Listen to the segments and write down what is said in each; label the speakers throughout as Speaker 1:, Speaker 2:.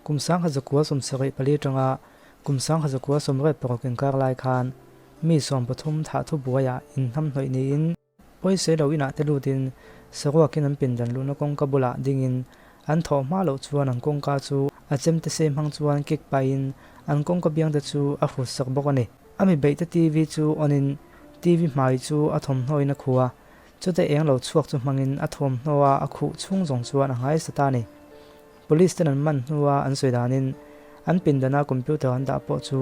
Speaker 1: Kum 1974 atanga kum 1986 inkar lai khan mi 13 thah thu buaiah inhnamhnawih niin, Pawisa lo inah te lutin saruakin an pindan luhna kawngka bulah dingin an thawh hma loh chuan an kawngka chu a chemte sei hmang chuan kick pahin an kawngka biangte chu a hrut sak bawk a ni. A mi beihte TV chu on in TV hmai chu a thawmhnawin a khuh a, chute eng lo chhuak chu hmangin a thawmhnaw a a khuh chhung zawng chuan a ngaisa ta a ni. Police ten an man hnua an sawi danin an pindana computer an dah pawh chu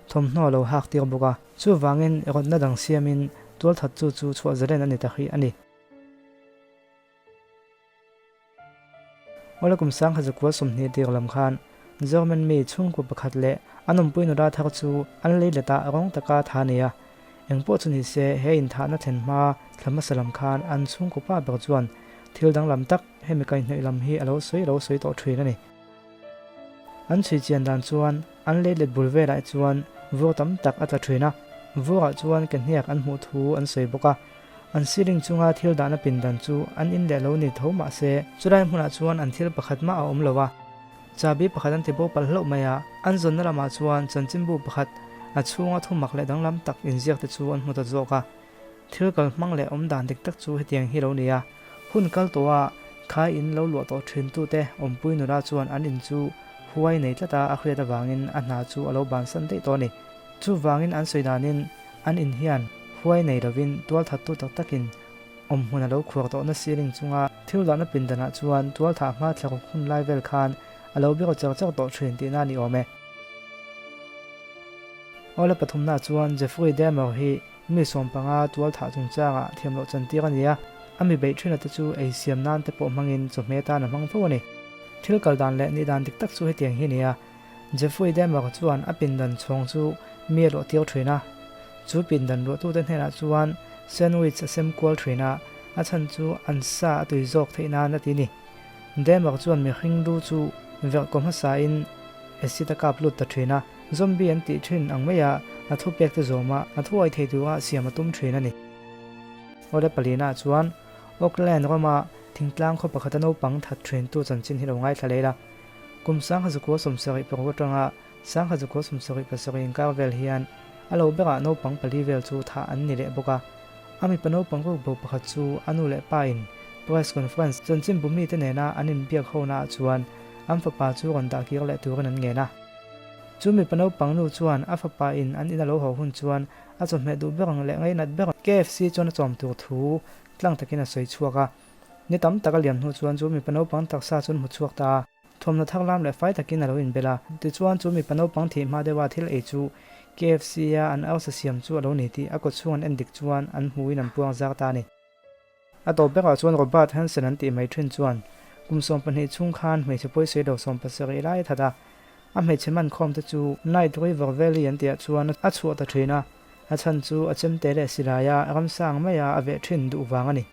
Speaker 1: thawmhnaw a lo hak tir bawk a. Chuvangin rawtna dang siamin tualthat chu chu chhuah zalen a ni ta hi a ni. Awle kum 1920 tir lam khan German mi chhungkaw pakhat leh an awmpui nula thar chu an lei let ah rawng taka tha a nei a. Engpawh chu ni se he inthahna thlen hma thla hmasa lam khan an chhungkaw pa ber chuan thil danglam tak hemi kaihhnawih lam hi a lo sawi lo sawi tawh thin a ni. An chhui chian dan chuan an lei let bul velah chuan vur tam tak a tla thin a, vurah chuan ke hniak an hmuh thu an sawi bawk a. An ceiling chunga thil dahna pindan chu an in leh lo ni tho mah se, chulai hmunah chuan an thil pakhat mah a awm lo a, chabi pakhat an ti bo palh hlauh mai a, an zawnna lamah chuan chanchinbu pakhat a chhunga thumak leh danglam tak inziak te chu an hmu ta zawk a. Thil kal hmang leh awm dan dik tak chu hetiang hi lo ni a, hun kal tawh a khai in lo luah tawh thin tute awmpui nula chuan an in chu huai nei tlat a a hriat avangin a hna chu a lo bansan daih tawh a ni. Chuvangin an sawi danin an in hian huai nei lovin tualthattu tak takin awm hmun a lo khuar tawhna ceiling chunga thil dahna pindanah chuan tualthah hma thlaruk hun lai vel khan a lo biraw char char tawh thin tihna a ni awm e. Awle pathumna chuan Jeffrey Dahmer hi Mi 15 tualthah chungchangah thiam loh chantir a ni a, a mi beih thinate chu ei siam nan te pawh hmangin chawhmeh tan a hmang fo a ni. Thil kal dan leh nih dan dik tak chu hetiang hi a ni a, Jeffrey Dahmer chuan a pindan chhawng chu mi a luah tir thin a, chu pindan luahtute hnenah chuan sandwich a sem kual thin a, a chhan chu an sa a tui zawk theih nan a ti ni. Dahmer chuan mihring lu chu verh kaw hmasain acid a kap lut ta thin a. Zombie an tih thin ang mai a, a thupek te zawm a, a thuai thei tura siam a tum thin a ni. Awle palina ah chuan Auckland rama thingtlang khaw pakhata naupang that thin tu chanchin hi lo ngaithla leh ila. Kum 1976 atanga 1977 inkar vel hian a lo berah naupang pali vel chu thah an ni leh bawk a. A mipa naupang rukbo pakhat chu a nu leh pa in press conference chanchinbu mite nena an inbiak hona ah chuan an fapa chu rawn dah kir leh turin an ngen a. Chu mipa naupang nu chuan a fapa in an in a lo haw hun chuan a chawhmeh duh ber ang leh ngainat ber ang KFC chuan a chawm tur thu tlang takin a sawi chhuak a. Ni tam tak a liam hnu chuan chu mipa naupang taksa chuan hmu chhuak ta a. Thawmhnaw thar lam leh fai takin a lo inbel a. Tichuan chu mipa naupang thih hma deuha thil ei chu KFC a an arsa siam chu a lo ni tih a kawchhung an endik chuan an hmuin an puang zar ta a ni. A tawp berah chuan Robert Hansen an tih mai thin chuan kum 12 chhung khan hmeichhe pawisawi lo 70 lai a that a, a hmeichhe man khawm te chu Night River Valley an tihah chuan a chhuah ta thin a, a chhan chu a chemte leh silai a ramsang maia a veh thin duh vang a ni.